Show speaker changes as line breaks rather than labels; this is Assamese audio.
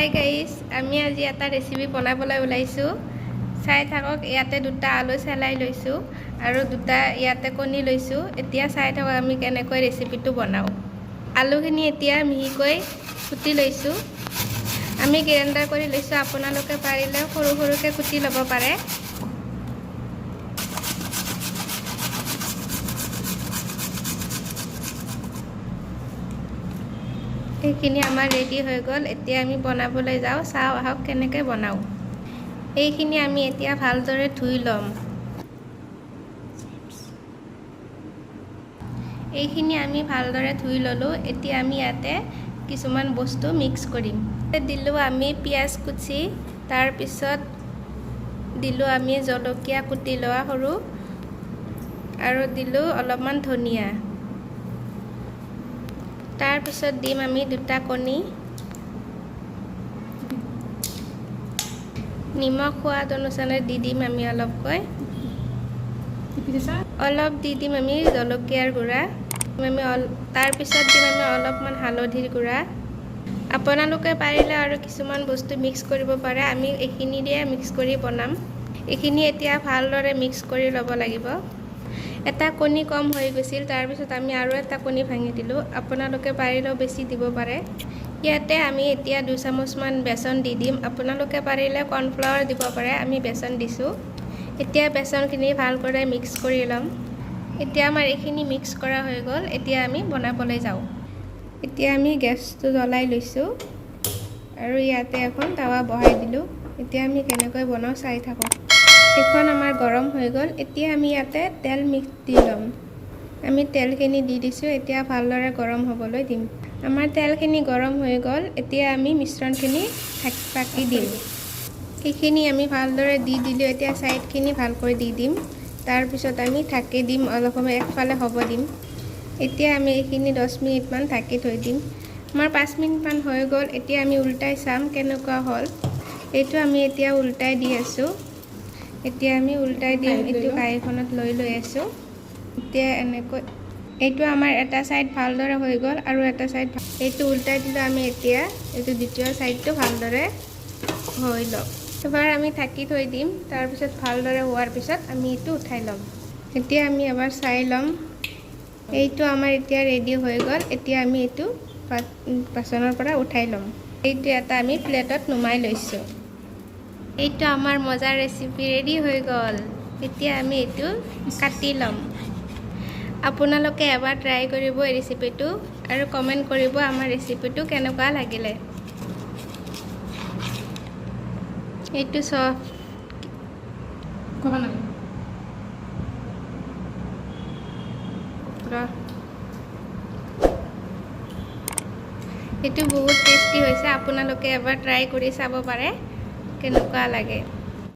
হাই গাইস, আমি আজি এটা ৰেচিপি বনাবলৈ ওলাইছোঁ। চাই থাকক, ইয়াতে দুটা আলু চেলাই লৈছোঁ আৰু দুটা ইয়াতে কণী লৈছোঁ। এতিয়া চাই থাকক আমি কেনেকৈ ৰেচিপিটো বনাওঁ। আলুখিনি এতিয়া মিহিকৈ কুটি লৈছোঁ, আমি গ্ৰাইণ্ডাৰ কৰি লৈছোঁ। আপোনালোকে পাৰিলে সৰু সৰুকৈ কুটি ল'ব পাৰে। এইখিনি আমাৰ ৰেডি হৈ গ'ল। এতিয়া আমি বনাবলৈ যাওঁ। চাওঁ আহক কেনেকৈ বনাওঁ। এইখিনি আমি এতিয়া ভালদৰে ধুই ল'ম। এইখিনি আমি ভালদৰে ধুই ল'লোঁ। এতিয়া আমি ইয়াতে কিছুমান বস্তু মিক্স কৰিম। দিলোঁ আমি পিঁয়াজ কুচি, তাৰপিছত দিলোঁ আমি জলকীয়া কুটি লোৱা সৰু, আৰু দিলোঁ অলপমান ধনিয়া। তাৰপিছত দিম আমি দুটা কণী, নিমখ সোৱাদ অনুসাৰে দি দিম আমি অলপকৈ, অলপ দি দিম আমি জলকীয়াৰ গুড়া, আমি তাৰপিছত দিম আমি অলপমান হালধিৰ গুড়া। আপোনালোকে পাৰিলে আৰু কিছুমান বস্তু মিক্স কৰিব পাৰে। আমি এইখিনি দিয়ে মিক্স কৰি বনাম। এইখিনি এতিয়া ভালদৰে মিক্স কৰি ল'ব লাগিব। এটা কণী কম হৈ গৈছিল, তাৰপিছত আমি আৰু এটা কণী ভাঙি দিলোঁ। আপোনালোকে পাৰিলেও বেছি দিব পাৰে। ইয়াতে আমি এতিয়া 2 চামুচমান বেচন দি দিম। আপোনালোকে পাৰিলে কৰ্ণফ্লাৱাৰ দিব পাৰে, আমি বেচন দিছোঁ। এতিয়া বেচনখিনি ভালদৰে মিক্স কৰি ল'ম। এতিয়া আমাৰ এইখিনি মিক্স কৰা হৈ গ'ল। এতিয়া আমি বনাবলৈ যাওঁ। এতিয়া আমি গেছটো জ্বলাই লৈছোঁ আৰু ইয়াতে এখন টাৱা বহাই দিলোঁ। এতিয়া আমি কেনেকৈ বনাওঁ চাই থাকক। এইখন আমাৰ গৰম হৈ গ'ল। এতিয়া আমি ইয়াতে তেল মিক্স দি ল'ম। আমি তেলখিনি দি দিছোঁ। এতিয়া ভালদৰে গৰম হ'বলৈ দিম। আমাৰ তেলখিনি গৰম হৈ গ'ল। এতিয়া আমি মিশ্ৰণখিনি পাকি দিম। এইখিনি আমি ভালদৰে দি দিলোঁ। এতিয়া ছাইডখিনি ভালকৈ দি দিম। তাৰপিছত আমি ঢাকি দিম, অলপ সময় একফালে হ'ব দিম। এতিয়া আমি এইখিনি 10 মিনিটমান ঢাকি থৈ দিম। আমাৰ 5 মিনিটমান হৈ গ'ল। এতিয়া আমি উল্টাই চাম কেনেকুৱা হ'ল। এইটো আমি এতিয়া উল্টাই দি আছোঁ। এতিয়া আমি উল্টাই দিম। এইটো কাঁহীখনত লৈ লৈ আছোঁ। এতিয়া এনেকৈ এইটো আমাৰ এটা ছাইড ভালদৰে হৈ গ'ল আৰু এটা ছাইড এইটো উল্টাই দিলোঁ আমি। এতিয়া এইটো দ্বিতীয় ছাইডটো ভালদৰে হৈ লওক। এবাৰ আমি ঢাকি থৈ দিম। তাৰপিছত ভালদৰে হোৱাৰ পিছত আমি এইটো উঠাই ল'ম। এতিয়া আমি এবাৰ চাই ল'ম। এইটো আমাৰ এতিয়া ৰেডি হৈ গ'ল। এতিয়া আমি এইটো বাচনৰ পৰা উঠাই ল'ম। এইটো এটা আমি প্লেটত নুমাই লৈছোঁ। এইটো আমাৰ মজাৰ ৰেচিপি ৰেডি হৈ গ'ল। এতিয়া আমি এইটো কাটি ল'ম। আপোনালোকে এবাৰ ট্ৰাই কৰিব এই ৰেচিপিটো আৰু কমেণ্ট কৰিব আমাৰ ৰেচিপিটো কেনেকুৱা লাগিলে। এইটো চফ্ট এইটো বহুত টেষ্টি হৈছে। আপোনালোকে এবাৰ ট্ৰাই কৰি চাব পাৰে কেনেকুৱা লাগে।